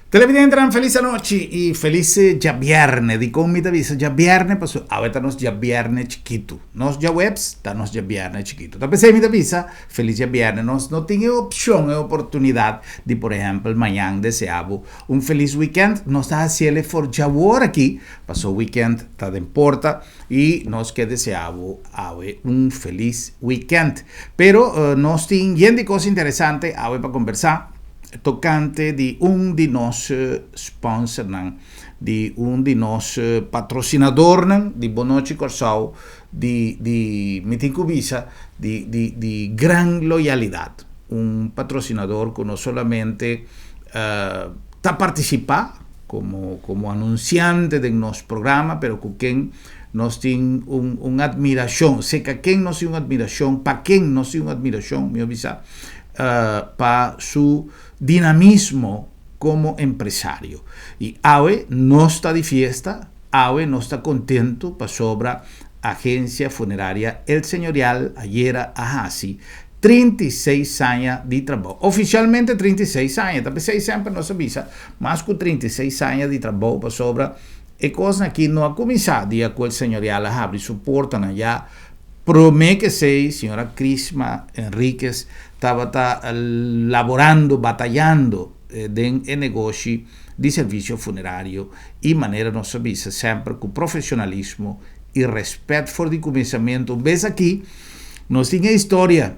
Televidentenan felis anochi y felis djabierne. Dikon mi ta bisa djabierne? Pasobra awe ta nos djabierne chikitu. Nos djaweps ta nos djabierne chikitu. Ta p'esei mi ta bisa felis djabierne. Nos no tin e opshon, e oportunidat di por ehèmpel mañan desea bo un felis wikènt. Nos ta hasiel e for djawor aki, pasobra wikènt ta den porta y nos ke desea bo awe un felis wikènt. Pero nos tin yen di kos interesante awe pa kombersá. Tokante di un di nos sponsornan, di un di nos patrosinadornan di Bon Nochi Kòrsou, di di mi tin ku bisa di di di gran loyalidat. Un patrosinador ku no solamente ta partisipá komo komo anunsiante den nos programa, pero ku ken nos tin un un atmirashon, seka ken nos tin un atmirashon, pa ken nos tin un atmirashon, mihó bisa. Pa su dinamismo como empresario. Y awe nos ta di fiesta, awe nos ta contento pasobra Agencia Funeraria El Señorial ayera a haci 36 aña di trabou. Oficialmente 36 aña, ta p'esey semper nos a bisa mas cu 36 aña di trabou pasobra e cosnan aki no a cuminsa dia cu El Señorial a habri su portanan ya. Promé ku esei, señora Crisma Henriquez tabata laborando, batayando den e negoshi di servisio funerario i manera nos a bisa semper ku profesionalismo i rèspèt for di kuminsamentu. Un bes aki nos tin e historia,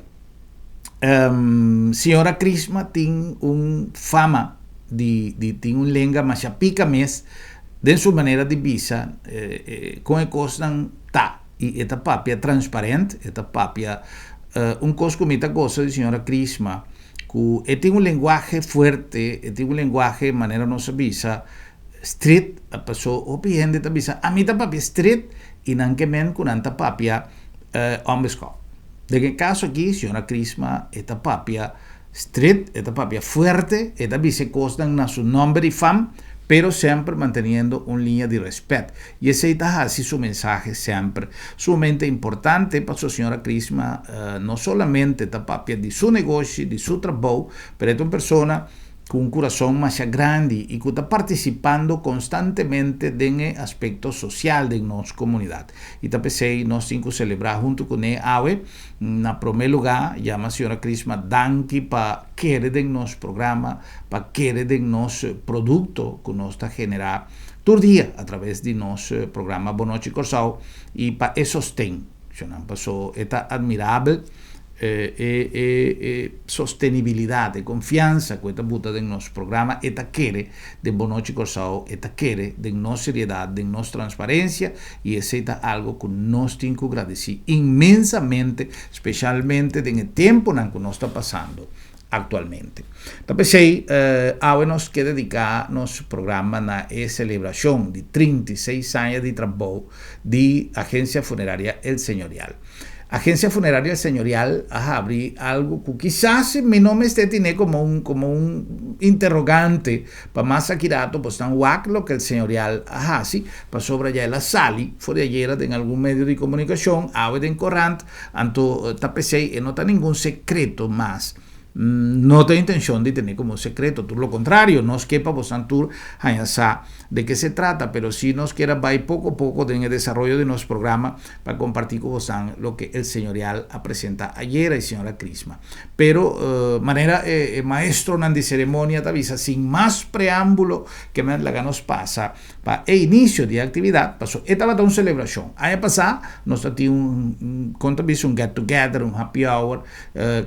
señora Crisma tin un fama di tin un lenga masha pika mes den su manera di bisa kon e kosnan ta. I e ta papia transparent, e ta papia un kos ku mi ta gosa di señora Crisma, ku e tin un lenguahe fuerte, e tin un lenguahe manera nos a bisa street, paso hopi hende ta bisa ami ta papia street i nan ke men ku nan ta papia onbeskòp. Den e kaso aki señora Crisma e ta papia Street, e ta papia fuerte, e ta bisa e kosnan na su nòmber i fam, pero semper manteniendo un liña di rèspèt. I esei ta hasi su mensahe semper sumamente importante pasobra señora Crisma no solamente ta papia di su negoshi, di su trabou, pero e ta un persona ku un kurason masha grandi i ku ta partisipando konstantemente den e aspekto sosial den nos komunidat. I ta p'esei nos tin ku selebrá huntu kuné awe. Na promé lugá, yama señora Crisma danki pa kere den nos programa, pa kere den nos produkto ku nos ta generá tur dia a traves di nos programa Bon Nochi Kòrsou i pa e sosten. Shonnan, paso e ta admirabel e e sostenibilidat, e konfiansa ku e ta buta den nos programa, e ta kere den Bon Nochi Kòrsou, e ta kere den nos seriedat, den nos transparensia i esei ta algu ku nos tin ku gradisí inmensamente, speshalmente den e tempunan ku nos ta pasando aktualmente. Ta p'esei awe nos ke dediká nos programa na e selebrashon di 36 aña di trabou di Agencia Funeraria El Señorial. Agencia Funeraria El Señorial a habri algu ku kisas mi no mester tine komo un komo un interrogante pa mas aki rato bos nan wak loke El Señorial a hasi pasobra ya el a sali for di ayera den algun medio di komunikashon, awe den korant, anto ta p'esei e no ta ningun sekreto mas. No ta intencion di tene como un secreto, tur lo contrario, nos ke pa bosan tur haña sa de ke se trata, pero si nos kier a bay poco poco den e desaroyo di nos programa pa comparti cu bosan loke el señorial a presenta ayera e señora Crisma. Pero manera e maestronan di ceremonia ta bisa sin mas preambulo ke men laga nos pasa pa e inicio di e actividad, paso e tabata un celebracion. Aña pasa nos ta tin un, con ta bisa un get together, un happy hour,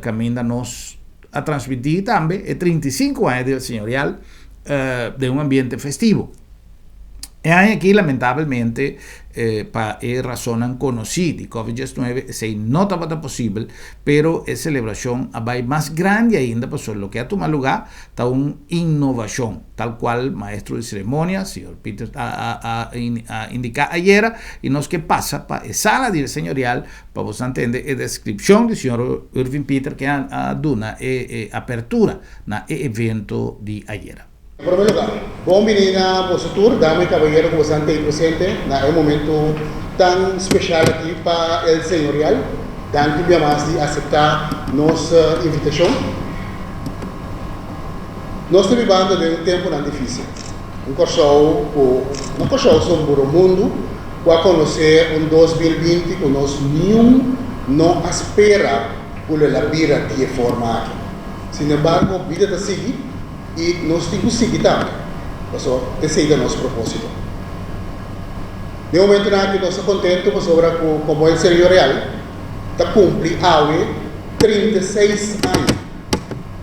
Caminda nos a transmití tambe e 35 aña di El Señorial den un ambiente festivo. E aña aki lamentabelmente pa e rasonnan konosí di Covid 19 esei no tabata posibel, pero e selebrashon a bai mas grandi ainda pasobra loke a tuma lugá ta un innovashon, tal kual maestro di seremonia, señor Peter a indiká ayera, i nos ke pasa pa e sala di El Señorial Pa boso a tende e deskripshon di señor Irving Pieter ken a duna e apertura na e evento di ayera. Na prome lugar, bon bini na boso tur, dama y cabayero cu boso ta presente na e momento tan special aki pa El Señorial. Danki bia mas di acepta nos invitacion. Nos ta bibando den un tempunan difísil. Un Kòrsou ku, no Kòrsou so, puro mundu ku a konosé un 2020 ku nos niun no a spera ku lo el a bira di e forma aki. Sinembargo, bida ta sigui i nos tin ku sigui tambe, pasobra esei ta nos propósito. Den momentunan aki nos ta kontentu pasobra ku komo El Señorial ta kumpli awe 36 aña.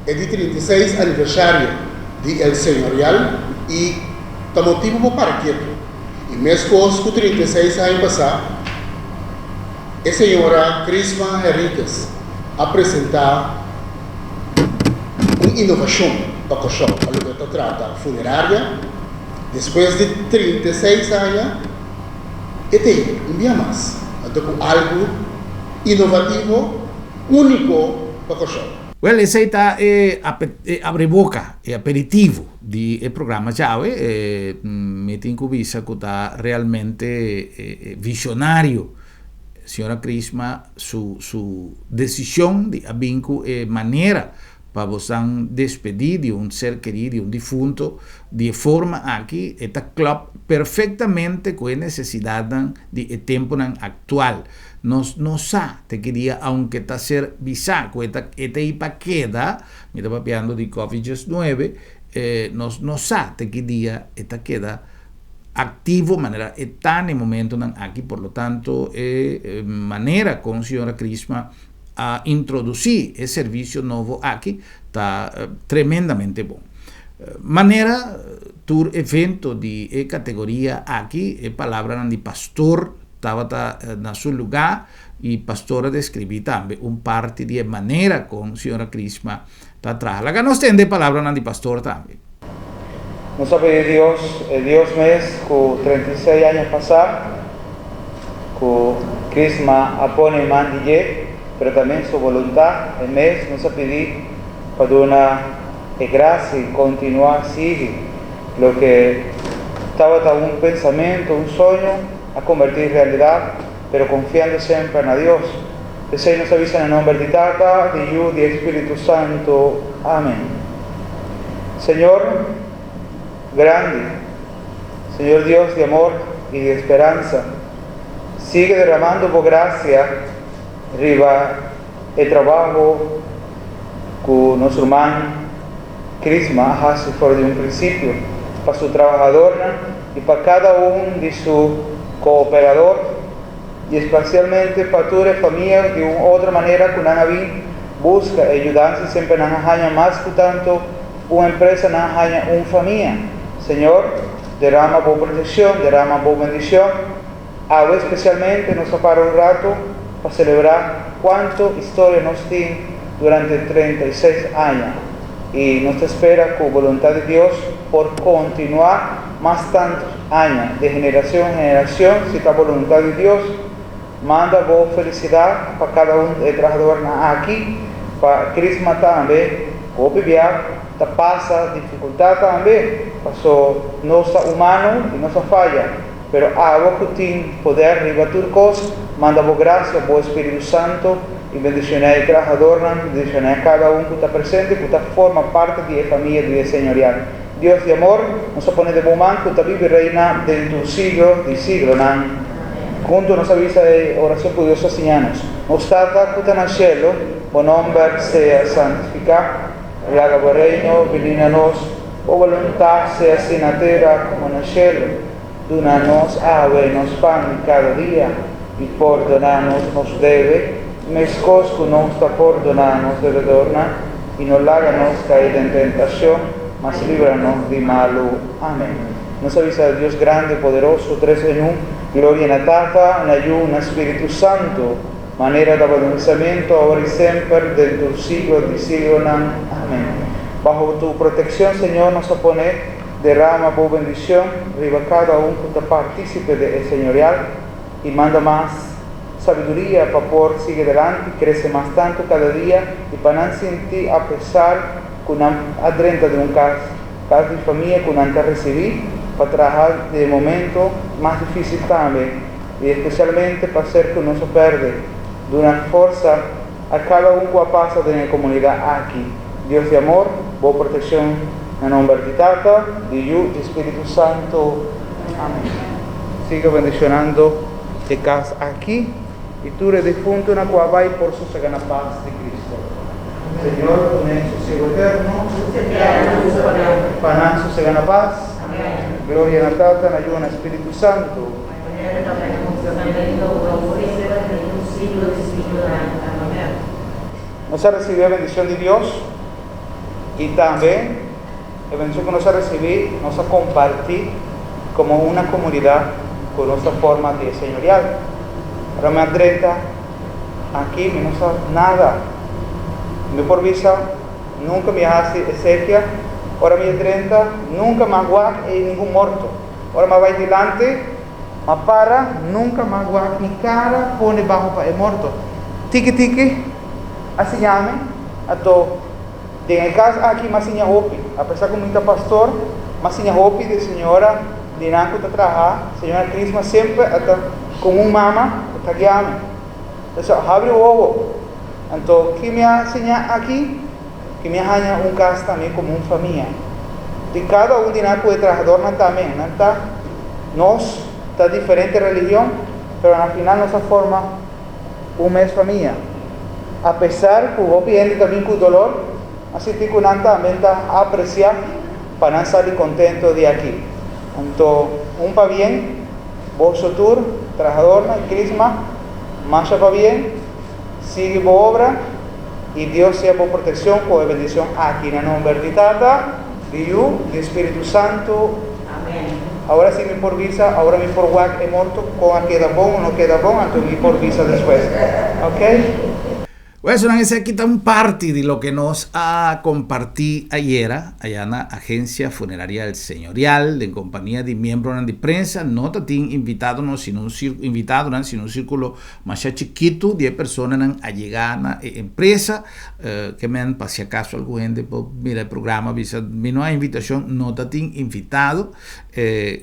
E di 36 aniversario di El Señorial i ta motibu pa para ketu. I meskos ku 36 aña pasá, e señora Crisma Henriquez a presentá un inovashon pa Kòrsou pa loke ta trata funeraria. Despues di 36 aña e ta ei un bia mas, anto ku algu inovativo, úniko pa Kòrsou. Wèl, esei ta e e abreboka, e aperitivo di e programa djawe. Mi tin ku bisa ku ta realmente visionario señora Crisma su su desishon di a bin ku e manera pa bosan despedí di un ser kerí, di un difunto, di e forma aki e ta klòp perfektamente ku e nesesidatnan di e tempunan aktual. Nos no sa te ki dia aunke ta ser bisá ku e ta e ta ei pa keda, mi ta papiando di Covid 19, nos no sa te ki dia e ta keda aktivo manera e ta na e momentonan aki, por lo tanto e manera kon señora Crisma a introdusí e servisio nobo aki ta tremendamente bon. Manera tur evento di e kategoria aki e palabranan di pastor tabata na su lugá i pastor a deskribí tambe un parti di e manera kon señora Crisma ta traha. Laga nos tende e palabranan di pastor tambe. Nos a pidi Dios, e Dios mes ku 36 aña pasá ku Crisma a pone man di dje, pero tambe su voluntad, e mes nos a pidi pa duna e gracia i kontinuá sigui loke tabata un pensamentu, un soño, a converti en realidad, pero confiando semper na Dios. P'esei nos a bisa na nomber di Tata, di Yu, di Espíritu Santo. Amén. Señor grandi, Señor Dios di amor y di esperanza, sigue derramando bo gracia riba e trabaho cu nos ruman Crisma a haci for di un principio pa su trabahadornan i pa kada un di su kooperador, i espasialmente pa tur e famia di un otro manera ku nan a bin buska e yudansa i semper nan a haña mas ku tantu un empresa nan a haña un famia. Señor, derama bo protekshon, derama bo bendishon. Awe espesialmente nos a para un rato pa selebrá kuantu historia nos tin durante 36 aña i nos ta spera ku boluntat di Dios por kontinuá mas tantu aña di generashon en generashon si ta boluntat di Dios. Manda bo felisidat pa kada un di e trahadornan aki, pa Crisma tambe ku hopi bia ta pasa difikultat tambe paso nos ta humano i nos a faya. Pero abo ku tin poder riba tur kos, manda bo grasia, bo Spiritu Santu, i bendishoná e trahadornan, bendishoná kada un ku ta presente, ku ta forma parti di e famia di e Señorial. Dios di amor, nos a pone den bo man ku ta biba i reina den tur siglo di siglonan. Huntu nos a bisa e orashon ku Dios a siña nos, Nos Tata ku ta na shelu, bo nòmber sea santifiká. Laga bo reino bini na nos, bo boluntat sea así na tera komo na shelu. Duna nos awe nos pan di kada dia, i pordoná nos nos debe, meskos ku nos ta pordoná nos debedornan, i no laga nos kai den tentashon, mas libra nos di malu. Amen. Nos a bisa Dios grandi, poderoso, tres en un, gloria na Tata, na Yu, na Spiritu Santu, manera tabata den kuminsamentu, awor i semper, den tur siglo di siglonan. Amen. Baho tu protekshon, Señor, nos a pone. Derama bo bendicion riba cada un cu ta participe de e Señorial y manda mas sabiduria pa por sigui adelante, crece mas tanto cada dia y pa nan sinti a pesar cu nan a drenta den un cas, cas di famia cu nan ta ricibi pa traha den e momento mas dificil tambe y especialmente pa ser cu nos a perde. Duna forsa a cada un cu a pasa den e comunidad aki. Dios di amor, bo proteccion. Na nomber di Tata, di Yu, di Spiritu Santo. Amen. Siga bendicionando e cas aki y tur e defuntonan cu a bay por sosega na paz di Cristo. Señor duna e sosiego eterno. Pa nan sosega na paz. Gloria na Tata, na Yu, na Spiritu Santo. Nos a recibi e bendicion di Dios y tambe e bendicion cu nos a recibi nos a comparti como una comunidad cu nos ta forma di e Señorial. Ora mi a drenta aki mi no sa nada. Mi por bisa nunca mi a haci esekia. Ora mi a drenta nunca mi a wak e ningun morto. Ora mi a bay dilanti Ma para nunka mas wak mi kara pone baho pa e morto. Tiki tiki a siña mi, anto den e kas aki m'a siña hopi. Apesar ku mi ta pastor, m'a siña hopi di señora di nan ku ta traha, señora Crisma semper a ta komo un mama ku ta guia mi. Entonces habri wowo. Anto ki mi a siña aki? Ki mi a haña un kas tambe komo un famia. Di kada un di nan ku e trahadornan tambe, nan ta nos ta diferente religion, pero na final nos a forma un mes famia. Apesar ku hopi hende ta bin ku dolor, a sinti ku nan tambe ta apresiá pa nan sali kontento di aki. Anto un pabien, boso tur, trahadornan i Crisma, masha pabien, sigui bo obra. I Dios sea bo proteccion cu e bendicion aki na nomber di Tata, di Yu, di Spiritu Santu. Amen. Awor si mi por bisa, awor mi por wak e morto con a keda bon o no keda bon, anto mi por bisa despues. Ok? Bueno, esaki ta un parti di loke nos a comparti ayera aya na Agencia Funeraria El Señorial den compania di miembronan di prensa. No ta tin invitadonan sino un invitadonan sino un circulo Masha chikitu di e personanan a yega na e empresa, ke men pa si akaso algun hende por mira e programa bisa mi no a invitashon, no ta tin invitado,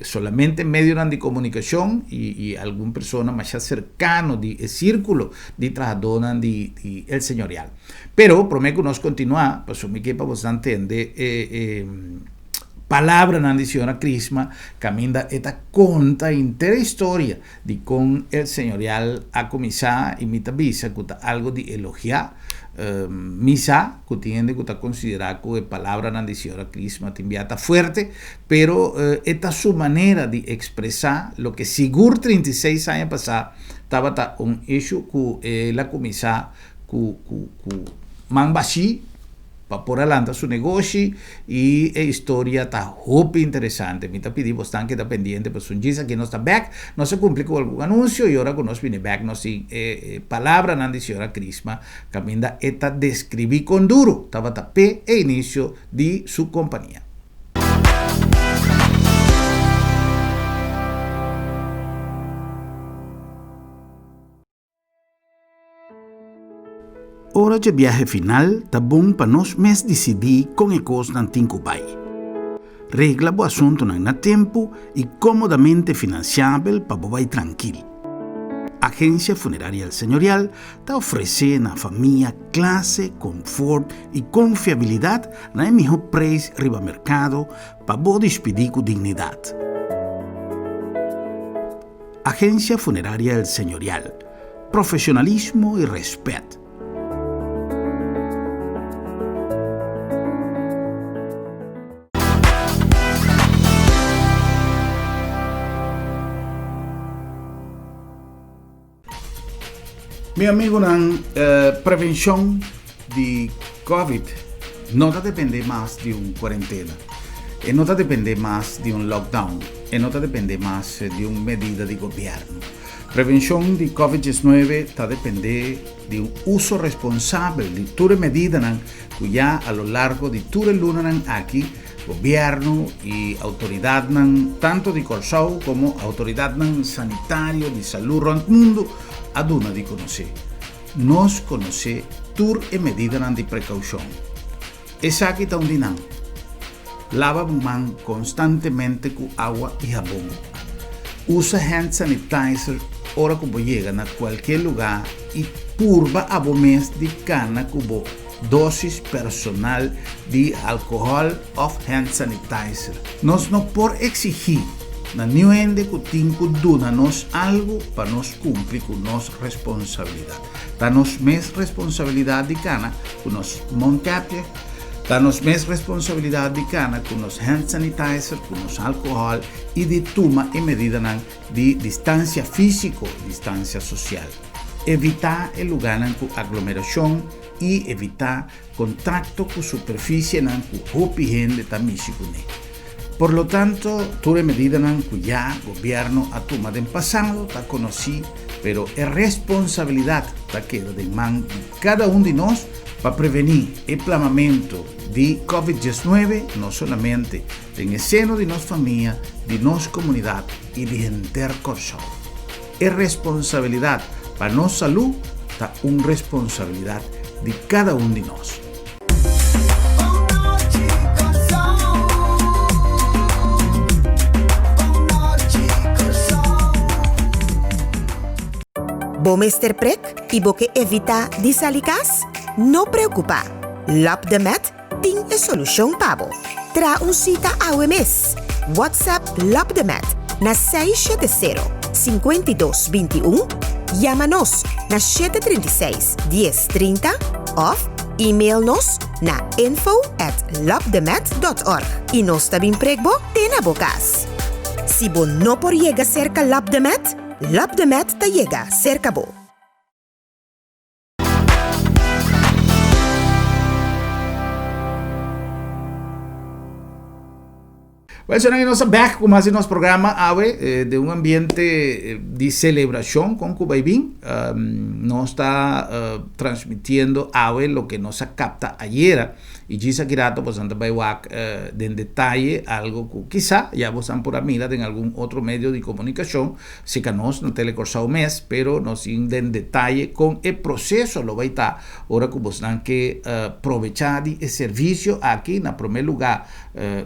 solamente medionan di komunikashon i algun persona masha serkano di e sirkulo di trahadónan di El Señorial. Pero promé ku nos kontinuá, pasobra mi ke pa bosnan tende e palabranan di señora Crisma kaminda e ta konta henter e historia Di kon El Señorial a kuminsá i mi ta bisa ku ta algu di elogiá. Mi sa ku tin hende ku ta konsiderá ku e palabranan di señora Crisma tin bia ta fuerte, pero e ta su manera di ekspresá loke sigur 36 aña pasá tabata un ishu ku el a kuminsá ku ku ku man bashí. Pa por a lanta su negoshi y e historia ta hopi interesante. Mi ta pidi bosnan keda pendiente pasobra un djis aki nos ta bek, nos a cumpli cu algun anuncio y ora cu nos bini bek nos tin e palabranan di señora Crisma caminda e ta describi con duro tabata p'e e inicio di su compania. Ora dje biahe final ta bon pa nos mes disidí kon e kosnan tin ku bai. Regla bo asuntunan na tempu i kómodamente finansiabel pa bo bai trankil. Agensia Funeraria El Señorial ta ofresé na famia klase, konfort i konfiabilidat na e mihó preis riba merkado pa bo dispidí ku dignidat. Agencia Funeraria El Señorial, profesionalismo y respet. Mi amigunan, prevencion di Covid no ta depende mas di un cuarentena, e no ta depende mas di un lockdown, e no ta depende mas di un medida di gobierno. Prevencion di Covid 19 ta depende di un uso responsabel di tur e medidanan cu ya a lo largo di tur e lunanan aki gobierno y autoridadnan tanto di Corsou como autoridadnan sanitario di salud rond mundo a duna di conoce. Nos conoce tur e medidanan di precaucion. Esaki ta un di nan, Laba bo man constantemente cu awa y habon. Usa hand sanitizer ora cu bo yega na cualkier lugar y purba abo mes di cana cu bo. dosis personal di alkohòl òf hand sanitizer. Nos no por eksigí na niun hende ku tin ku duna nos algu pa nos kumpli ku nos responsabilidat. Ta nos mes responsabilidat di kana ku nos mondkapje, ta nos mes responsabilidat di kana ku nos hand sanitizer, ku nos alkohòl i di tuma e medidanan di distansia físiko, distansia sosial. Evitá e lugánan ku aglomerashon i evitá kontakto ku superfisienan ku hopi hende ta mishi kuné. Por lo tanto, tur e medidanan ku ya gobièrnu a tuma den pasado ta konosí, pero e responsabilidat ta keda den man di kada un di nos pa prevení e plamamentu di Covid 19 no solamente den e seno di nos famia, di nos komunidat i di henter Kòrsou. E responsabilidat pa nos salú ta un responsabilidat di kada un di nos. Bo mester prek i bo ke evitá di sali kas? No preokupá! Lap de Met Tin e solushon pa bo. Traha un sita awe mes. WhatsApp Lopdemet na 670 52 21, yama nos na 736 10 30 òf email nos na info at lopdemet dot org i nos ta bin prek bo te na bo kas. Si bo no por yega serka Lopdemet, Lopdemet ta yega serka bo. Bueno, señores, nos back con más de nos programa awe eh, de un ambiente eh, de celebración con Cuba y Bin. Um, nos está uh, transmitiendo awe lo que nos capta ayer. Y djis aki rato boso ta bai wak den detaye algo ku kisa ya boso por a mira den algun otro medio di komunikashon, si ka nos na Tele Kòrsou mes, pero nos tin den detaye kon e proseso lo bai ta ora ku bosnan ke probechá di e servisio aki. Na promé lugá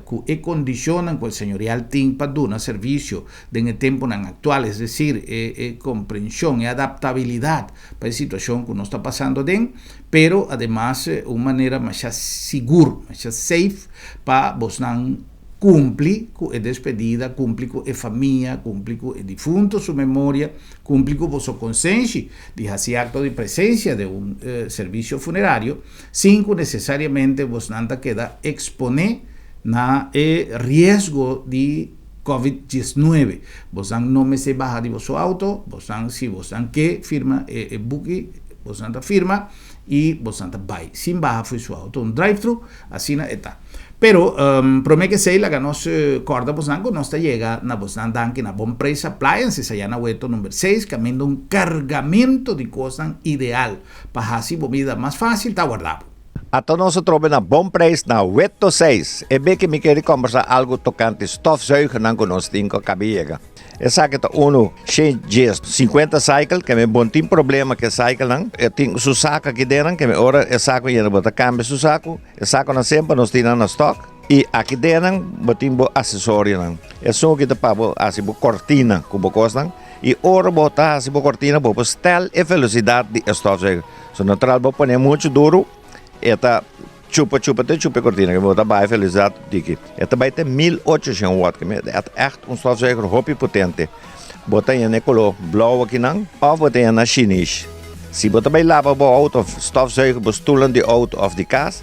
ku e kondishonnan ku e señorial tin pa duna servisio den e tempunan aktual, es desir e komprenshon, e adaptabilidat pa e situashon ku nos ta pasando aden, pero ademas un manera masha sigur, masha safe pa bosnan kumpli ku e despedida, kumpli ku e famia, kumpli ku e difunto su memoria, kumpli ku boso konsenshi di hasi akto di presensia den un servisio funerario, sin ku nesesariamente bosnan ta keda eksponé na e riesgo di Covid 19. Bosan no mester baha di boso auto, bosan si bosan ke firma e e buki, bosan ta firma y bosan ta bai sin baha fo'i su auto, un drive thru, asina e ta. Pero prome ke esei laga nos korda bosan ku nos ta yega na bosnan danki na Bon Prijs Appliances aya na Weto number seis kaminda un kargamento di kosnan ideal pa hasi bo bida mas fasil ta warda bo. Ata nos a trobe na bon prijs na Weto seis. E be ke mi kere kombersa algu tokante stofzuigernan ku nos tin ku a kabi yega. Esaki ta unu shen djes sinkuenta cycle ke mi bon tin problema ku e cyclenan. E tin su saku aki denan ke mi ora e saku yena bo ta kambia su saku. E sakunan semper nos tin nan na stock. I aki denan bo tin bo asesorionan. Esun aki ta pa bo hasi bo kortina ku bo kosnan. I ora bo ta hasi bo kortina bo por stel e velosidat di e stofzuiger. So natural bo pone muchu duru e ta chupa chupa te chupa e cortina ke bo ta bai felicidad diki e ta bai te 1800 watt ke e ta echt un stofzuiger hopi potente bo ta yena e color blauw akinan of bo ta yena shinish si bo ta bai laba bo auto of stofzuiger bo stoelnan di auto of di cas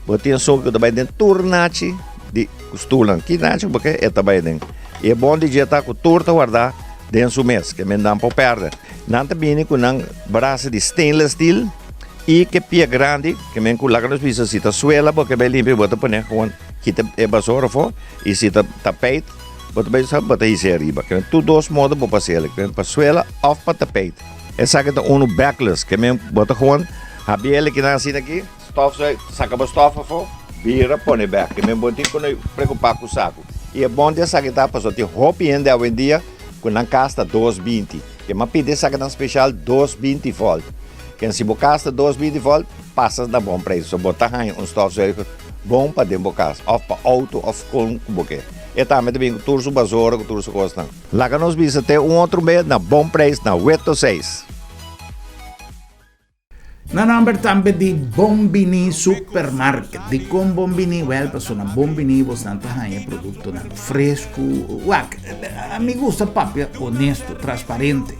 bo tin esun ku ta bai den tur nachi di stoelnan ki nachi bo ke e ta bai den i e bon di dje ta ku tur ta warda den su mes ke men nan por perde. Nan ta bini ku nan brasa di stainless steel i ke pia grandi ke men ku laga nos bisa si ta suela bo ke bai limpia bo ta pone gewoon kita e basora afo i si ta tapijt bo ta bai usa bo ta hisa ariba ke men tur dos modo bo por hasi ke men pa suela of pa tapijt esaki ta unu backless ke men bo ta gewoon habiel kinan asina aki stof saka bo stof afo bira pone bek ke men bo tin ku preokupa ku saku i e bon di esaki ta pasobra tin hopi hende awendia Ku nan kas ta dos binti. Ke m'a pidi esaki nan speshal dos binti volt. Ken si bo kas ta dos binti volt, pasa na bon preis. So bo ta haña un stofzuiger bon pa den bo kas, òf pa outo òf kon ku bo ke. E tambe ta bin ku tur su basora, ku tur su kosnan. Laga nos bisa te un otro bes na bon preis na Weto seis. Na nòmber tambe di Bon Bini Supermarket. Dikon Bon Bini? Wèl, pasobra na Bon Bini bosnan ta haña produktonan fresku. Wak, mi gusta papia honesto, transparente.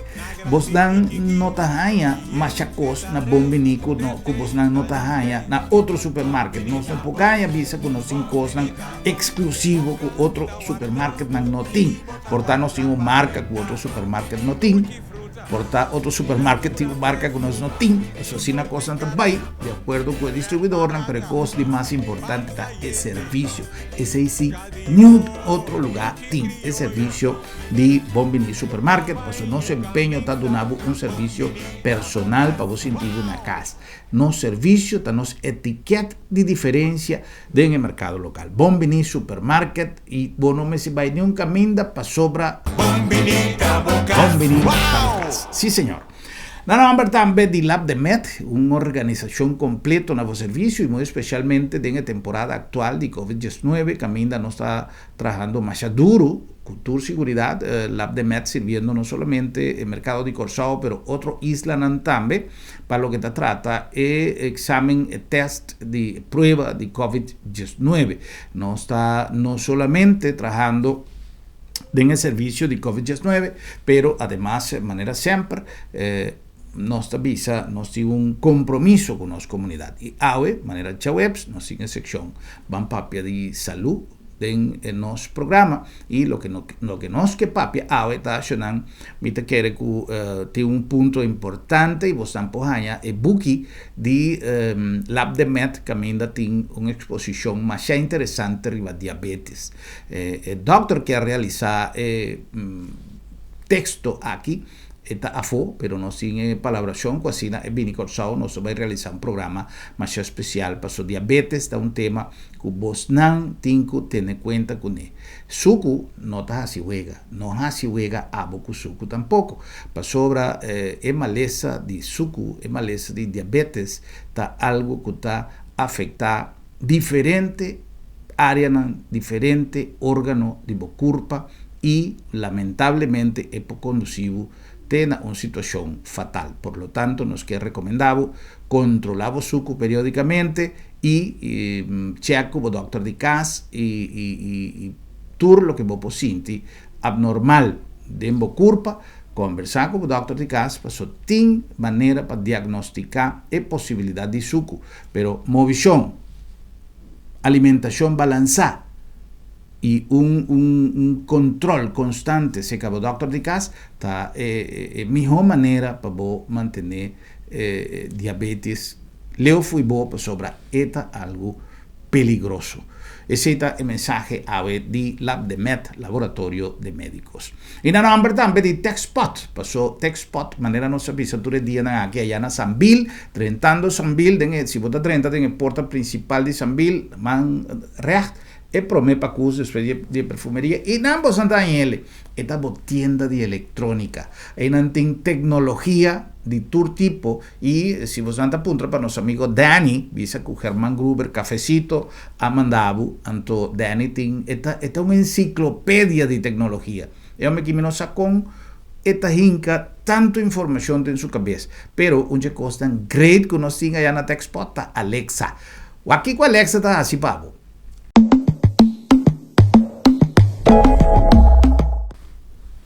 Bosnan no ta haña masha kos na Bon Bini ku no ku bosnan no ta haña na otro supermarket. Nos no por gaña bisa ku nos tin kosnan eksklusivo ku otro supermarketnan no tin. Por ta nos tin un marka ku otro supermarket no tin. Por ta otro supermarket tin un marka ku nos no tin. Pasobra asina kosnan ta bai di akuerdo ku e distribuidornan, pero e kos di mas importante ta e servisio. Esei si niun otro lugá tin, e servisio di Bon Bini Supermarket, pasobra nos empeño ta duna bo un servisio personal pa bo sinti bo na kas. Nos servisio ta nos etiket di diferensia den e merkado lokal. Bon Bini Supermarket i bo no mester bai niun kaminda pasobra Bon Bini ta bo kas. Bon Bini ta bo kas. Si señor. Na nomber tambe di Lab de Med, un organisashon kompleto na bo servisio i muy espesialmente den e temporada aktual di Covid 19 kaminda nos ta trahando masha duru ku tur siguridat, Lab de Med sirbiendo no solamente e merkado di Kòrsou pero otro islanan tambe. Pa loke ta trata e examen, e test di prueba di Covid 19. Nos ta no solamente trahando den e servicio di Covid 19, pero ademas manera semper nos ta bisa nos tin un compromiso cu nos comunidad. Y awe, manera djaweps, nos tin e seccion Ban Papia di Salud den e nos programa y loke no loke nos ke papia awe ta ashonan mi ta kere ku tin un punto importante y bosnan por haña e buki di Lab de Med kaminda tin un eksposishon masha interesante riba diabetes. E dòkter ke a realisa e teksto aki E ta afó, pero nos tin e palabrashon ku asina e bini Kòrsou nos ta bai realisá un programa masha spesial paso diabetes ta un tema ku bosnan tin ku tene kuenta kuné. Suku no ta hasi wega, no hasi wega abo ku suku tampoko, pasobra e malesa di suku, e malesa di diabetes ta algu ku ta afektá diferente áreanan, diferente órgano di bo kurpa i lamentablemente e por kondusí bo te na un situashon fatal. Por lo tanto nos ke rekomendá bo kontrolá bo suku periódikamente i chèk ku bo dòkter di kas i tur loke bo por sinti abnormal den bo kurpa. Kombersá ku bo dòkter di kas paso tin manera pa diagnostiká e posibilidat di suku. Pero movishon, alimentashon balansá i un un un kontrol konstante serka bo dòkter di kas ta e e mihó manera pa bo mantené e diabetes leu fo'i bo pasobra e ta algu peligroso. Esei ta e mensahe awe di Labdemed, Laboratorio de Médicos. I na nòmber tambe di Techspot, paso Techspot, manera nos a bisa tur e dianan aki aya na Sambil, drentando Sambil den e, si bo ta drenta den e porta principal di Sambil, man recht, e prome pakus despues di e di e perfumeria, i nan bo Santa Añele, e ta bo tienda di electronica. Einan tin tecnologia di tur tipo I si boso ta puntra pa nos amigo Danny, bisa ku German Gruber Cafecito a manda bo, anto Danny tin, e ta e ta un enciclopedia di tecnologia. E homber ki mi no sa kon e ta hinka tantu informacion den su cabes. Pero un dje cosnan great ku nos tin aya na Techspot ta Alexa. Wak kiko Alexa ta haci pa bo.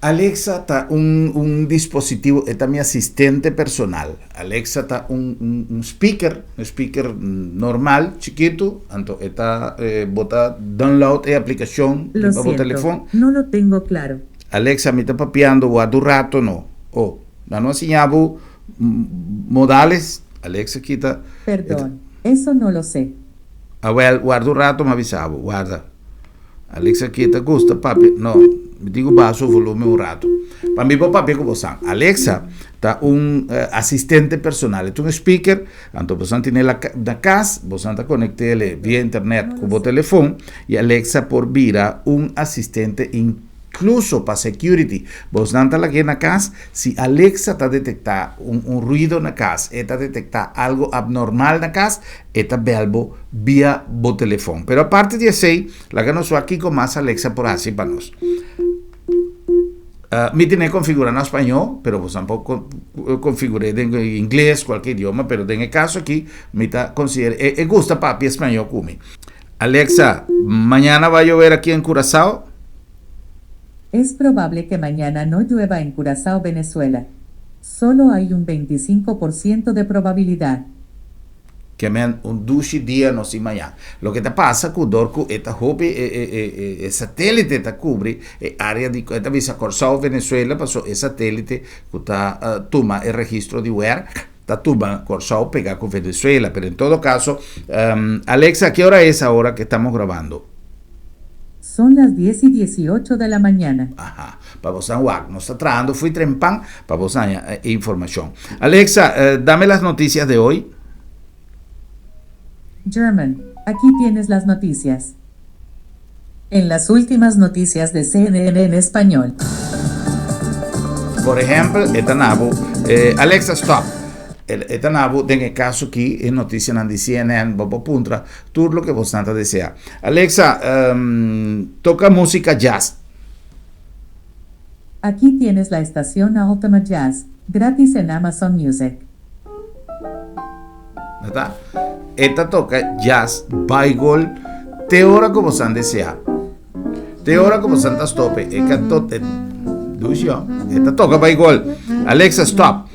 Alexa ta un un dispositivo, e ta mi asistente personal. Alexa ta un un un speaker, un speaker normal, chikitu, anto e ta bo ta download e aplikashon Lo riba bo siento, telefon. no lo tengo claro. Alexa, mi ta papiando wak un rato no. Oh, nan no a siña bo modales? Alexa kita. Perdon, eso no lo sé. Awel, warda un rato mi a bisa bo, warda. Alexa ki ta gusta papia, no, mi tin ku baha su volumen un rato. Pa mi por papia ku bosan. Alexa ta un asistente personal, e ta un speaker, anto bosan tene la na kas, bosan ta konekt'el via internet ku bo telefon, i Alexa por bira un asistente inkluso pa security. Bosnan ta lag'é na kas, si Alexa ta detektá un un ruido na kas, e ta detektá algu abnormal na kas, E ta bel bo via bo telefon. Pero aparte di esei, laga nos wak kiko mas Alexa por hasi pa nos. Mi tene konfigurá na spañó, pero bo tampoco konfigur'é den ingles, kualke idioma, pero den e kaso aki mi ta konsider'é, e gusta papia spañó ku mi. Alexa, mañana va a llover aquí en Curazao? Es probable que mañana no llueva en Curazao, Venezuela. Solo hay un 25% de probabilidad. Ke men un dushi dia nos tin mañan. Loke ta pasa ku dor ku e ta hopi e e e e e satelite ta kubri e area di e ta bisa Kòrsou, Venezuela paso e satelite ku ta tuma e registro di wer ta tuma Kòrsou pega ku Venezuela. Pero en todo kaso Alexa ke ora es ahora ke estamos grabando? Son las dies y dieciocho de la mañana. Aha, pa bosan wak. Nos ta trahando fui trempan pa bos haña e informashon. Alexa, dame las noticias de hoy. German, aquí tienes las noticias. En las últimas noticias de CNN en español. Por ehempel, e ta na bo, Alexa, stop. E ta na bo den e kaso aki e noticianan di CNN, bo por puntra tur loke bosnan ta desea. Alexa, toca musica jazz. Aquí tienes la estación Ultima Jazz, gratis en Amazon Music. Ta? E ta toca jazz baigol te ora cu bosan desea. Te ora cu bosan ta stope. E ka to e dushi oh. E ta toca baigol. Alexa, stop.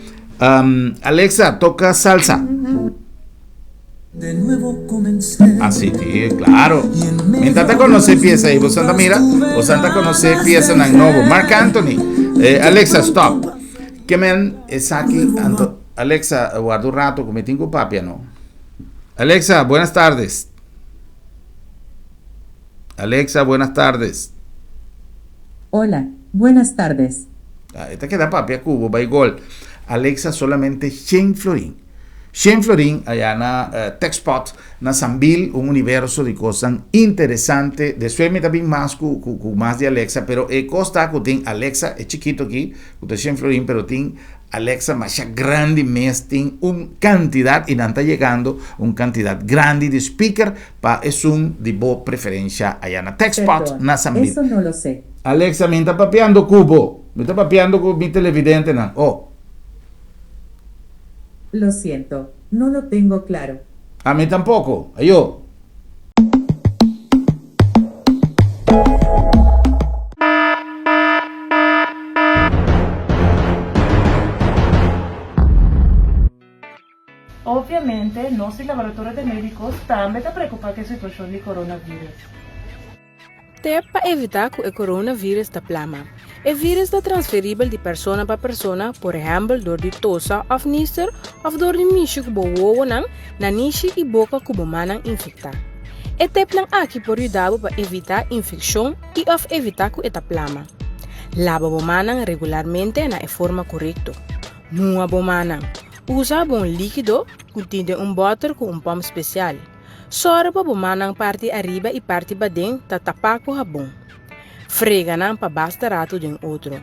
Alexa, toca salsa. Así, sí, claro. Mientras te conoce pieza y vos anda mira, vos anda conoce pieza nan novo. Marc Anthony, eh, Alexa, stop. Que men esaki anto Alexa, guarda un rato que me tengo papia, no. Alexa, buenas tardes. Alexa, buenas tardes. Hola, buenas tardes. Ah, esta queda papia cubo, by gol. Alexa solamente 100 florín. Shen Florin aya na Techspot na Sambil un universo di kosnan interesante. Despues mi ta bin mas ku ku ku mas di Alexa pero e kos ta ku tin Alexa e chikito aki ku ta Shen Florin pero tin Alexa masha grandi mes tin un kantidat i nan ta yegando un kantidat grandi di speaker pa esun di bo preferensha aya na Techspot Perdon, na Sambil. eso no lo sé. Alexa mi ta papiando ku bo. Mi ta papiando ku mi televidentenan. Oh. Lo siento, no lo tengo claro. Ami tampoco. Ayo. Obviamente, nos di Laboratorio de Medicos tambe ta preocupa cu e situacion di coronavirus. Tep pa evitá ku e coronavirus ta plama. E virus ta transferibel di persona pa persona, por ehèmpel dor di tosa òf nister òf dor di mishi ku bo wowonan, nanishi i boka ku bo mannan infektá. E tepnan aki por yuda bo pa evitá infekshon i òf evitá ku e ta plama. Laba bo mannan regularmente na e forma korekto. Muha bo mannan. Usa bon líkido ku tin den un bòter ku un pòmp spesial. Sòru pa bo mannan parti ariba i parti paden ta tapá ku habon. Frega nan pa basta ratu den otro.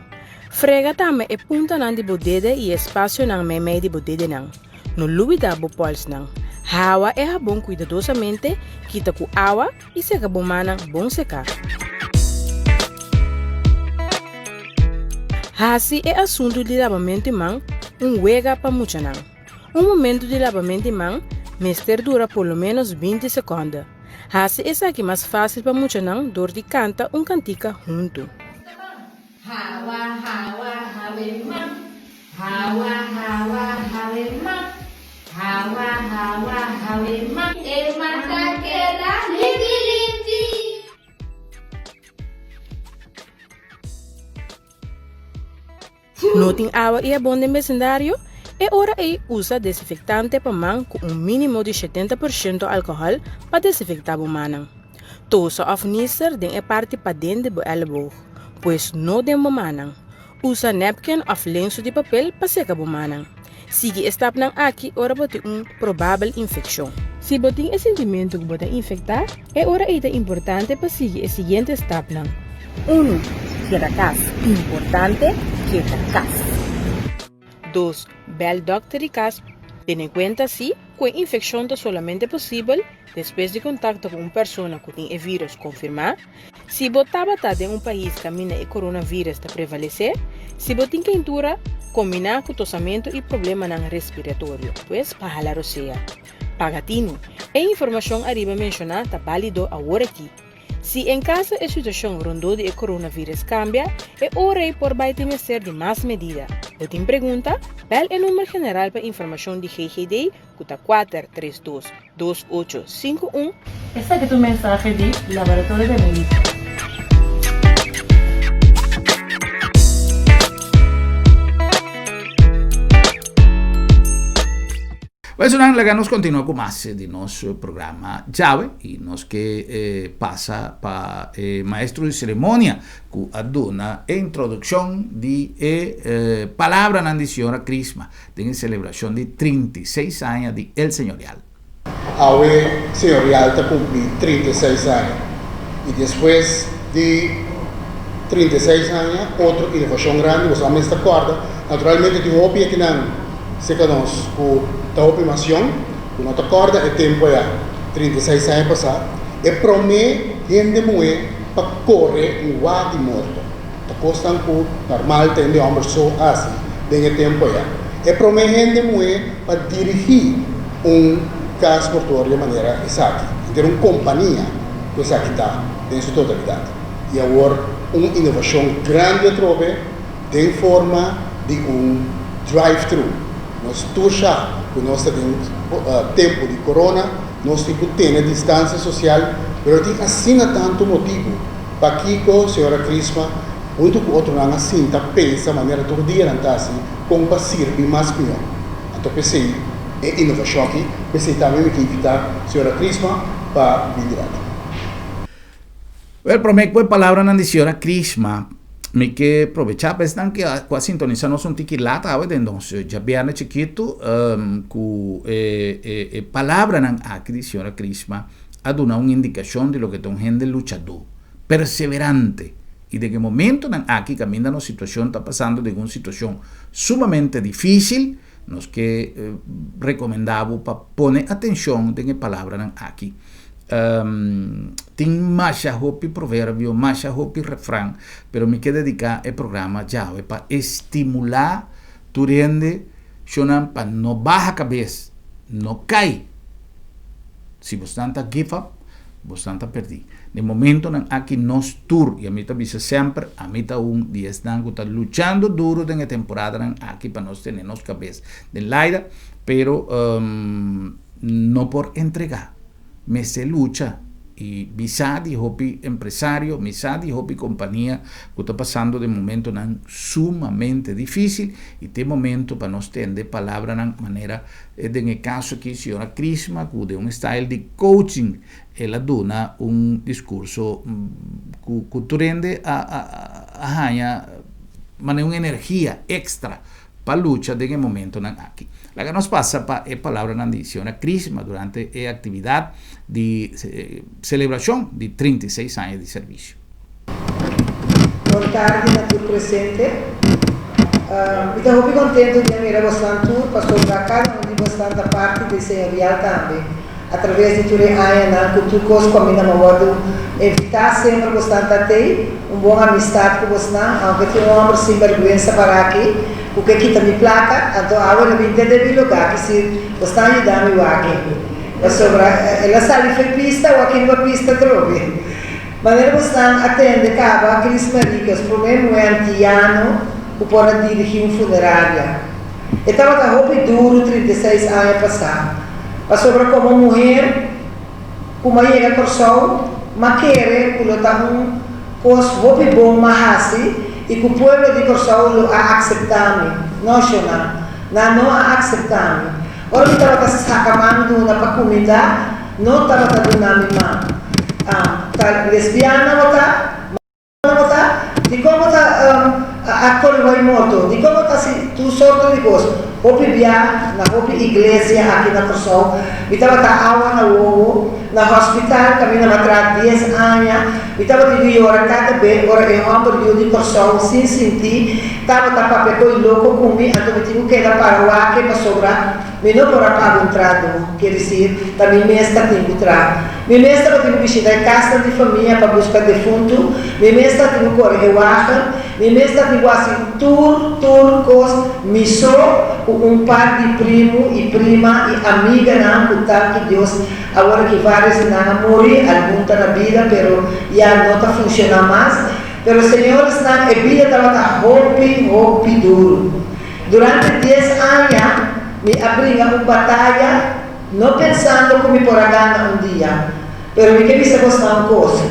Frega tambe e puntanan di bo dede i e spasionan meimei di bo dedenan. No lubidá bo pòlsnan. Hawa e habon kuidadosamente, kita ku awa i seka bo mannan bon seká. Hasi e asuntu di labamentu di man un wega pa muchanan. Un momentu di labament di man mester dura por lo ménos 20 sekònde. Hasi esaki mas fásil pa muchanan dor di kanta un kantika huntu. Hawa hawa hawe man Hawa hawa hawe man Hawa hawa hawe man E man ta keda limpi limpi. No tin awa i habon den besindario? E ora ei usa desinfektante pa man ku un mínimo di 70% alkohòl pa desinfektá bo mannan. Tosa òf nister den e parti paden di bo èleboog, pues no den bo mannan. Usa nèpken òf lensu di papel pa seka bo mannan. Sigui e stapnan aki ora bo tin un probabel infekshon. Si bo tin e sintimentu ku bo ta infektá, e ora ei ta importante pa sigui e siguiente stapnan. Unu, Keda kas. Importante, keda kas. Dos, Bèl dòkter di kas. Tene kuenta si ku e infekshon ta solamente posibel despues di kontakto ku un persona ku tin e vírus konfirmá, si bo tabata den un pais kaminda e coronavirus ta prevalesé, si bo tin keintura. kombiná ku tosamentu i problemanan respiratorio, pues pa hala rosea. Paga tinu, e informashon ariba menshoná ta bálido awor aki. Si en kaso e situashon rondó di e coronavirus kambia, e ora ei por bai tin mester di mas medida. Bo tin pregunta? Bèl e number general pa informashon di GGD ku ta 432 2851. Esaki ta un mensahe di Laboratorio de Médico. Pues nan laga nos continua cu mas di nos programa djawe y nos ke pasa pa e maestro di ceremonia cu a duna e introduccion di e palabranan di Señora Crisma den e celebracion di 36 aña di El Señorial. Awe Señorial ta cumpli 36 aña y despues di 36 aña otro innovacion grandi, boso a mester corda, naturalmente tin hopi akinan Cerca nos cu ta hopi mas yong, cu no ta corda e tempo aya, 36 aña pasa, e prome hende muhe pa core un wa di morto. Ta cosnan cu normal ta hende homber so haci den e tempo aya. E prome hende muhe pa dirigi un cas mortuorio manera esaki, henter un compania cu esaki ta den su totalidad. Y awor un innovacion grandi atrobe. Den forma di un drive-thru. Nos tur sa ku nos ta den tempu di corona, nos tin ku tene distansia sosial, pero tin asina tantu motibu pakiko señora Crisma huntu ku otronan a sinta pensa manera tur dia nan ta hasi kon pa sirbi mas mihó. Anto p'esei e inovashon aki, p'esei tambe mi ke invitá señora Crisma pa bin dilanti. Wel, promé ku e palabranan di señora Crisma, mi ke probechá pa esnan ke ku a sintonisá nos un tiki lat awe den nos djabièrnè chikitu, ku e e palabranan aki di señora Crisma a duna un indikashon di loke ta un hende luchadó, perseverante, i den e momentonan aki kaminda nos situashon ta pasando den un situashon sumamente difísil, nos ke rekomendá bo pa pone atenshon den e palabranan aki. Tin masha hopi proverbio, masha hopi refran, pero mi ke dediká e programa djawe pa estimulá tur hende shonnan pa no baha kabes, no kai. Si bosnan ta give up, bosnan ta perdí. Den momentonan aki nos tur, i ami ta bisa semper, ami ta un di esnan ku ta luchando duro den e temporadanan aki pa nos tene nos kabes den laida, pero no por entregá. Mester lucha y mi sa di hopi empresario, mi sa di hopi compania cu ta pasando den momentonan sumamente dificil y t'e momento pa nos tende palabranan manera den e caso aki señora Crisma cu den un style di coaching el a duna un discurso cu cu tur hende a a haña manera un energia extra pa lucha den e momentonan aki. Laga nos pasa pa e palabranan di Siona Crisma durante e actividad di celebracion di 36 aña di servicio. Bon tardi na tur presente. Mi ta hopi contento di a mira bosnan tur pasobra cada un di bosnan ta parti di Señorial tambe. A traves di tur e añanan ku tur kos ku ami na mi a wòrdu evitá semper bosnan ta tei un bon amistat ku bosnan, aunke tin un hòmber sin bèrgwensa para aki ku ke kita mi plaka, anto awe lo bin tende mi lugá ki si bosnan yuda mi wak e, pasobra el a sali fo'i pista o a kere pa pista atrobe. Manera bosnan a tende kaba Chris Maricos, promé muhé antiano ku por a dirigí un funeraria. E tabata hopi duru 36 aña pasá, pasobra komo muher ku m'a yega Kòrsou, m'a kere ku lo ta un kos hopi bon m'a hasi i ku pueblo di Kòrsou lo a akseptá mi. No, shona, nan no a akseptá mi. Ora mi tabata saka man duna pa kumindá, no tabata duna mi man. Ta lesbiana bo ta? Bo ta? Dikon bo ta a kore bai morto? Dikon bo ta hasi tur sorto di kos? Hopi bia na hopi iglesia aki na Kòrsou mi tabata awa na wowo. Na hospital kaminda mi a traha dies aña mi tabata yu yora kada be ora e hòmber yu di Kòrsou sin sinti tabata papia koi loko ku mi anto mi tin ku keda para wak pasobra. Mi no por a paga un trahadó, kier desir, ta mi mes ta tin ku traha. Mi mes tabatin ku bishita e kasnan di famia pa buska defuntu, mi mes tabatin ku kore e wagen, mi mes tabatin ku hasi tur tur kos mi so ku un par di primu i prima i amiganan ku tanki Dios awor aki vários di nan a muri, algun ta na bida pero ya no ta funshoná mas. Pero señoresnan e bida tabata hopi hopi duru. Durante dies aña mi a bringa un bataya no pensando ku mi por a gana un dia. Pero mi ke bisa bosnan un kos,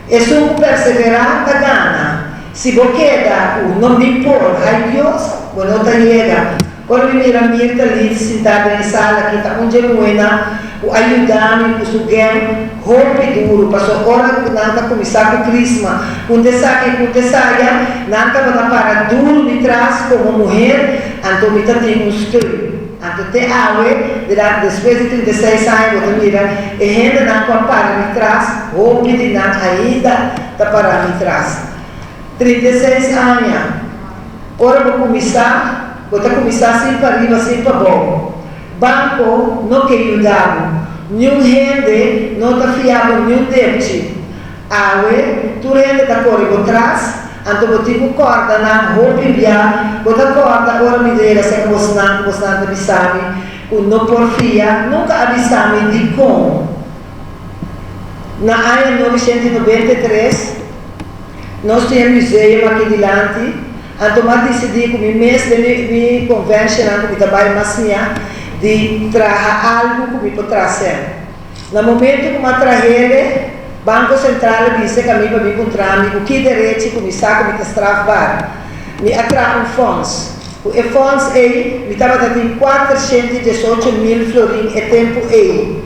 esun ku perseverá ta gana. Si bo keda ku no mi por, hay Dios, bo no ta yega. Ora mi mira Mirta Leeds sintá den e sala aki ta un dje muhénan ku a yuda mi ku su gèn hopi duru paso ora ku nan ta kuminsá ku Krisma ku un t'esaki i ku un t'esaya nan tabata para duru mi tras komo muher anto mi ta tin un steun. Anto te awe durante despues di 36 aña bo ta mira e hendenan ku a para mi tras hopi di nan ainda ta para mi tras. 36 aña. Ora bo kuminsá, bo ta kuminsá sin pa riba sin pa bou. Banko no ke yuda bo. Niun hende no ta fia bo niun depchi. Awe, tur hende ta kore bo tras, anto bo tin ku kòrda nan hopi bia. Bo ta kòrda ora mi ta yega serka bosnan ku bosnan ta bisa mi ku no por fia? Nunka a bisa mi dikon. Na aña 993. Nos tin e museum aki dilanti, anto m'a disidí ku mi mes den mi mi konvenshanan ku mi ta bai mas siña di traha algu ku mi por traha sèn. Na momentu ku m'a trahele, Banko Sentral a bisa ku ami pa mi puntra mi ku ki derechi ku mi sa ku mi ta strafbaar. Mi a traha un fòns. Ku e fòns ei mi tabata tin 418.000 florin e tempu ei.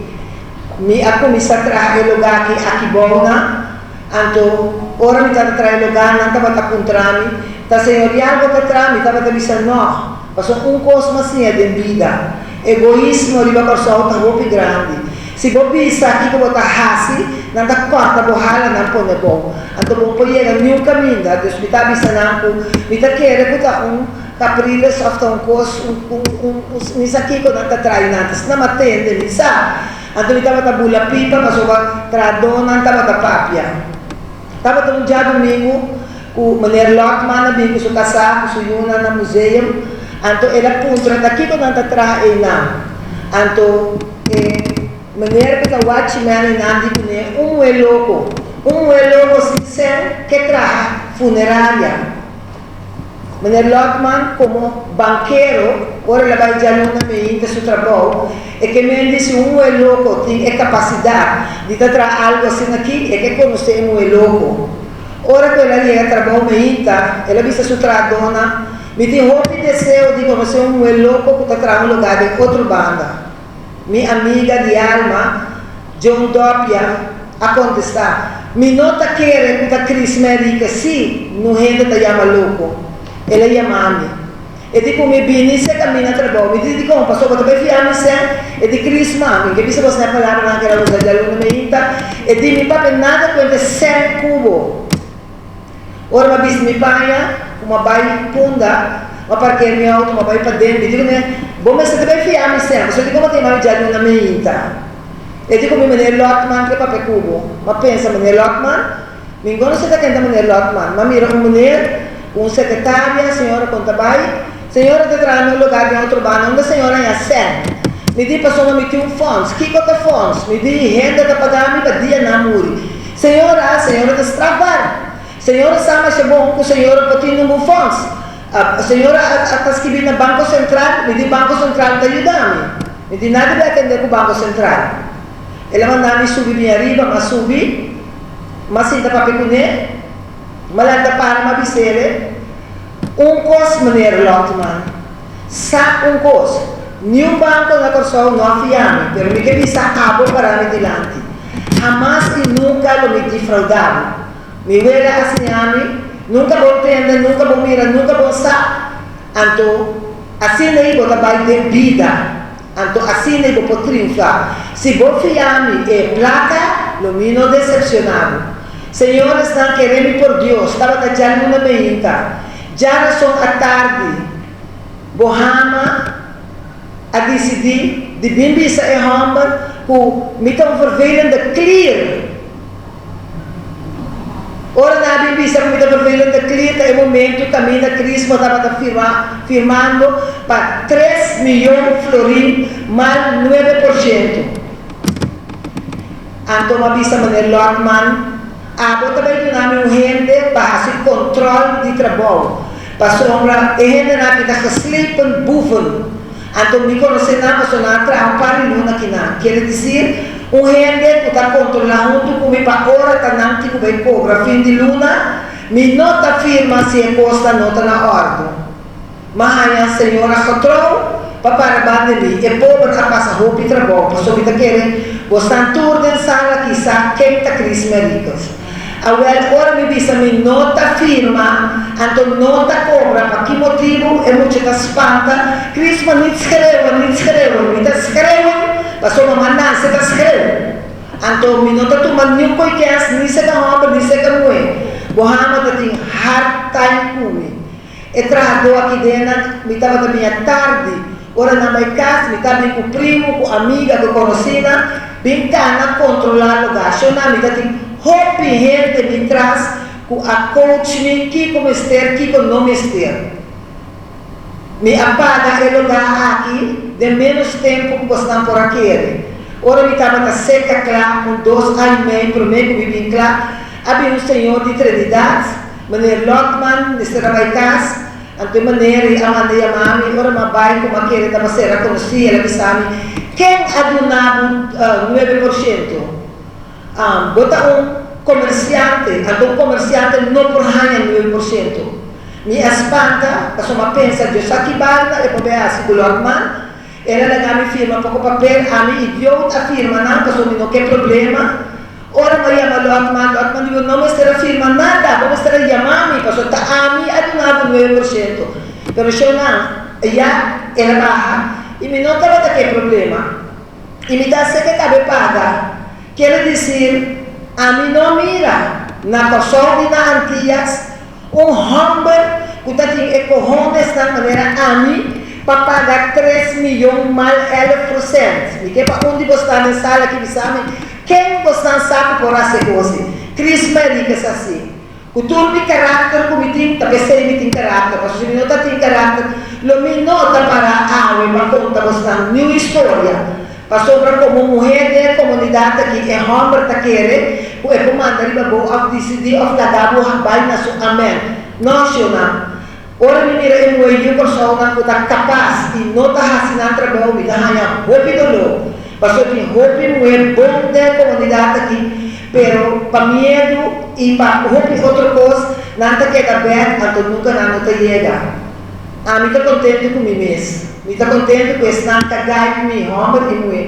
Mi a kuminsá traha e lugá aki aki bou na. Anto, ora mi tabata traha e lugá, nan tabata puntra mi, Ta señor Rial bo ta traha? Mi tabata bisa, Nò, pasobra un kos m'a siña den bida, egoismo riba Kòrsou ta hopi grandi. Si bo bisa kiko bo ta hasi, nan ta kòrta bo hala nan pone bo. Anto bo no por yega niun kaminda. Dus mi ta bisa nan ku mi ta kere ku ta un Capriles òf ta un kos, un, un, un, un, mi sa kiko nan ta traha i nan ta asina m'a tende, mi sa. Anto mi tabata bula pipa pasobra trahadónan tabata papia. Tabata un djadumingu ku meneer Lotman a bin ku su kasá ku su yunan na museum. Anto el a puntra ta kiko nan ta traha einan. Anto e meneer ku ta watchman einan di kuné, Un muhé loko, un muhé loko sin sèn ke traha funeraria. Meneer Lotman komo bankero ora el a bai djaluna meinta su trabou e ke men di si un muhé loko tin e kapasidat di ta traha algu asina aki e ke konosé e muhé loko. Ora ku el a yega trabou meinta el a bisa su trahadónan, Mi tin hopi deseo di konosé un muhé loko ku ta traha un lugá den otro banda. Mi amiga di alma, Joan Doppia, a kontestá, Mi no ta kere ku ta Chris Merike, sí, nu hende ta yama loko. El a yama mi. E di ku mi bini se kaminda trabou. Mi di, Dikon? Pasobra bo ta bai fia mi sèn? E di, Chris, ma, mi ke bisa bo sèn palabranan ku el a usa djaluna meinta. E di, Mi papia nada kuente sèn ku bo. Ora m'a bisti mi paña ku m'a bai Punda, m'a parker mi outo, m'a bai paden. Mi di ku mi, Bo mester ta bai fia mi sèn, pasobra di kon bo ta yama mi djaluna meinta? E di ku mi, Meneer Lotman ke papia ku bo. M'a pensa, Meneer Lotman? Mi no konosé ta ken ta meneer Lotman. M'a mira un meneer ku un sekretaria, señora kon ta bai. Señora ta traha na un lugar den otro banda unda señora haña sèn. Mi di, Pasobra mi tin un fòns. Kiko ta fòns? Mi di, Hende ta paga mi pa dia nan muri. Señora, señora ta strafbaar. Señora sa masha bon ku señora por tin nungun fòns. Señora a ta skibí na Banko Sentral, mi di Banko Sentral ta yuda mi. Mi di nada di atendé ku Banko Sentral. El a manda mi subi bin ariba, m'a subi, m'a sinta papia kuné, m'a lanta para m'a bis'ele, Un kos, meneer Lotman, sa un kos, niun banko na Kòrsou no a fia mi, pero mi ke bisa abo pará mi dilanti. Hamas i nunka lo mi difraudá bo. Mi wela a siña mi, nunka bo tende, nunka bo mira, nunka bo sa. Anto, asina ei bo ta bai den bida. Anto asina ei bo por triunfá. Si bo fia mi e plaka, lo mi no desepshoná bo. Señoresnan, kere mi por Dios, tabata djaluna meinta. Djarason atardi, bo hama. a disidí di bin bisa e hòmber ku mi ta un vervelende klier. Ora nan a bin bisa ku mi ta vervelende klier ta e momentu kaminda Crisma tabata firma firmando pa tres miyon florin mal 9%. Anto mi a bisa meneer Lotman, Abo ta bai duna mi un hende pa hasi kontròl di trabou, pasobra e hendenan aki ta geslepen boeven. Anto mi konosé nan pasobra nan a traha un par di luna akinan. Kiere disir, un hende ku ta kontrolá huntu ku mi pa ora ta nan tin ku bai kobra fin di luna, mi no ta firma si e kosnan no ta na òrdu. M'a haña señora getrou pa para banda di mi. E pober a pasa hopi trabou, pasobra mi ta kere bosnan tur den sala kisa ken ta Chris Merikels. Awel, ora mi bisa mi no ta firma, anto no ta kobra, pa ki motibu e mucha ta spanta, Chris ma niet schreeuwen, niet schreeuwen. Mi ta schreeuwen pasobra m'a nase ta schreeuw. Anto mi no ta tuma niun koi kens, ni seka hòmber ni seka muhé. Bo hama ta tin hard time ku mi. E trahadó aki den nan, mi tabata biña tardi. Ora nan bai kas, mi ta bin ku primu, ku amiga, ku konosínan, bin kana kontrolá lugá. Shona, mi ta tin hopi hende mi tras ku a coach mi kiko mester, kiko no mester. Mi a paga e lugá aki den ménos tempu ku bosnan por a kere. Ora mi tabata seka kla, un dos aña i mei promé ku mi bin kla, a bin un señor di Trinidad, Meneer Lotman mester a bai cas, anto e meneer ei a manda yama mi, ora mi a bai como a kere taba sera conoci, el a bisa mi, Ken a duna bo 9%? Bo ta un comerciante, anto un comerciante no por haña 9%. Mi a spanta, pasobra mi a pensa, Dios sa ki balta e por bay haci cu Lotman. El a laga mi firma poco papel, ami idioot a firma nan pasobra mi no ke problema. Ora mi a yama Lotman, Lotman di bo no mester a firma nada, bo mester a yama mi pasobra ta ami a duna bo 9%. Pero shownan, ya el a baha y mi no tabata ke problema y mi ta hace ke cabe paga. Kiere dicir, ami no a mira na Corsou ni na Antillas Un hòmber ku ta tin e kohonesnan manera ami pa paga tres miyon mal elf prosènt. Mi ke pa un di bosnan den sala aki bisa mi ken bosnan sa ku por hasi e kos ei. Chris Mairicus hasi. Ku tur mi karakter ku mi tin, ta p'esei mi tin karakter, pasobra si mi no ta tin karakter lo mi no ta para awe pa konta bosnan niun historia. Pasobra komo muhé den e komunidat aki e hòmber ta kere ku e por manda riba bo òf disidí òf laga bo bai na su amèn. No, shionan. Ora mi mira e muhé yu Kòrsounan ku ta kapas i no ta hasi nan trabou mi ta haña hopi doló. Pasobra tin hopi muhé bon den e komunidat aki pero pa miedu i pa hopi otro kos nan ta keda bèk anto nunka nan no ta yega. Ami ta kontentu ku mi mes. Mi ta kontentu ku esnan ta guide mi, hòmber i muhé.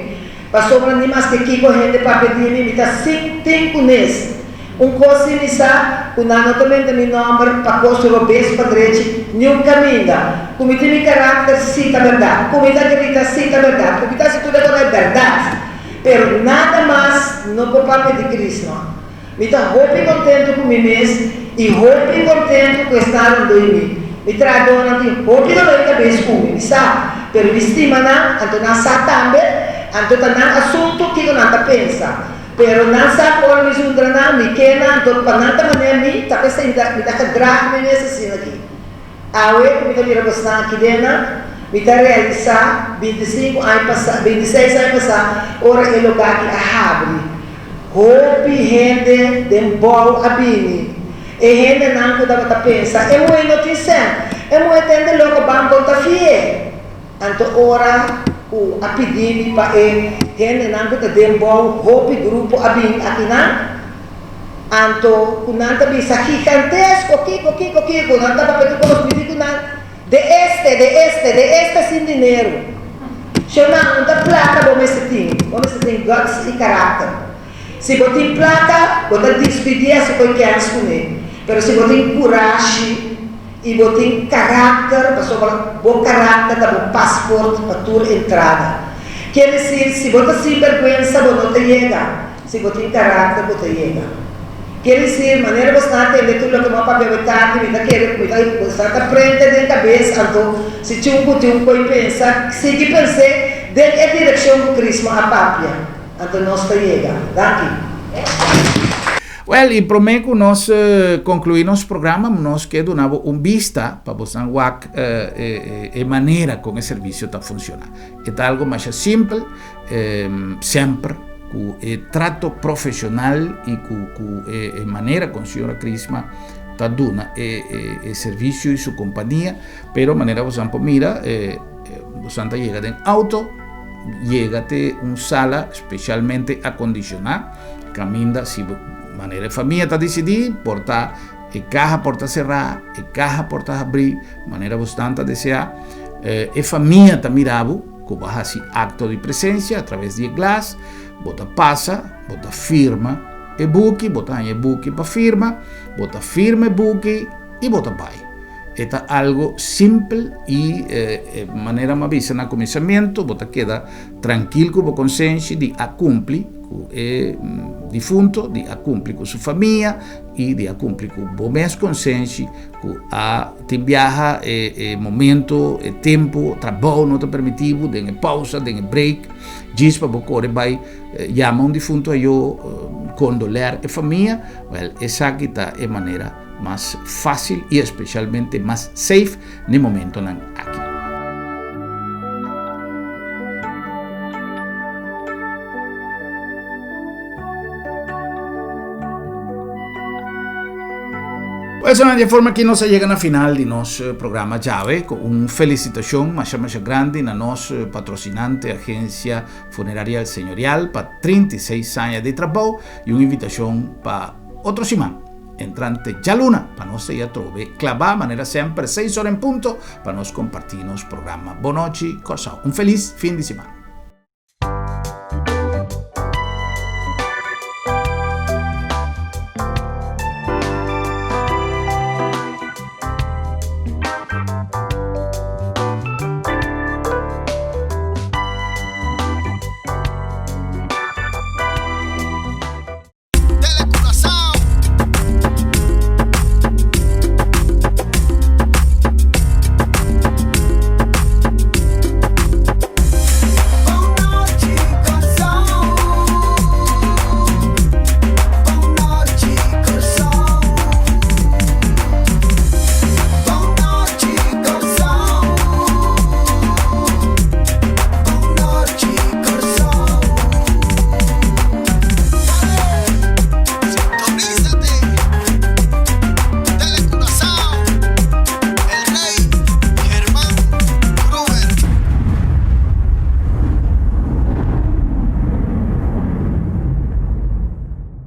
Pasobra ni maske kiko hende papia di mi, mi ta sin tin ku nes. Un kos si mi sa, ku nan no ta menta mi nòmber pa kos robes pa drechi niun kaminda. Ku mi tin mi karakter, si ta bèrdat. Ku mi ta grita, si ta bèrdat. Ku mi ta hasi tur e kos, e bèrdat. Pero nada mas no por papia di Cristo. Mi ta hopi kontentu ku mi mes i hopi kontentu ku esnan rondó di mi. Mi trahadónan tin hopi doló di kabes ku mi, mi sa, pero mi stima nan, anto nan sa tambe, anto ta nan asuntu kiko nan ta pensa. Pero nan sa ku ora mi zundra nan, mi ke nan, anto pa nan ta manera mi ta p'esei mi ta mi ta gedrag mi mes asina aki. Awe ku mi ta mira bosnan aki den nan, mi ta realisá 25 aña pasá, 26 aña pasá ora e lugá aki a habri. Hopi hende den bou a bini. E hendenan ku tabata pensa, E muhé no tin sèn. E muhé ta hende loko, banko ta fi'é. Anto ora ku a pidi mi pa e hendenan ku ta den bou, hopi grupo a bini akinan. Anto ku nan ta bisa, Gigantesko, kiko, kiko, kiko. Nan ta papia tur kos. Mi di ku nan, De este, de este, de este sin dinero. Shona, un ta plaka bo mester tin, bo mester tin guts i karakter. Si bo tin plaka, bo ta dispidí hasi koe kèns kuné. Pero si bo tin kurashi i bo tin karakter, pasobra bo karakter ta bo pasport pa tur entrada. Kier desir, si bo ta sin bèrgwensa bo no ta yega, si bo tin karakter bo ta yega. Kier dicir, manera bosnan a tende tur loke mi a papia awe tardi, mi ta kere cu mi ta bosnan ta prente den cabes, anto si chun cu tin un coi pensa, sigui pens'é den e direccion cu Crisma a papia, anto nos ta yega. Danki. Wel, y prome cu nos conclui nos programa, nos ke duna bo un bista pa bosnan wak e manera con e servicio ta funciona. E ta algo masha simpel, Semper ku e trato profesional i ku ku e manera kon señora Crisma ta duna e e servisio i su kompania, pero manera bosan por mira bosan ta yega den auto, yega te un sala spesialmente akondishoná kaminda si manera e famia ta disidí por ta e kaha por ta será, e kaha por ta habrí, manera bosnan ta deseá, e famia ta mira bo. Ku bo a hasi akto di presensia atraves di e glas, bo ta pasa, bo ta firma e buki, bo ta haña e buki pa firma, bo ta firma e buki i bo ta bai. E ta algu simpel i manera mi a bisa na kuminsamentu, bo ta keda trankil ku bo konsenshi di a kumpli ku e difunto, di a kumpli ku su famia i di a kumpli ku bo mes konsenshi Ku a tin biaha e e momento, e tempu, trabou no ta permití bo den e pausa, den e break, djis pa bo kore bai yama un difuntu ayo kondoler e famia, wèl esaki ta e manera mas fásil i espeshalmente mas safe n'e momentonan aki. Pues di e forma aki nos a yega na final di nos programa djawe ku un felisitashon masha masha grandi na nos patrosinante Agencia Funeraria El Señorial pa 36 aña di trabou i un invitashon pa otro siman entrante djaluna pa nos ei atrobe klabá manera semper seis ora en punto pa nos kompartí nos programa Bonochi Kòrsou. Un felis fin di siman.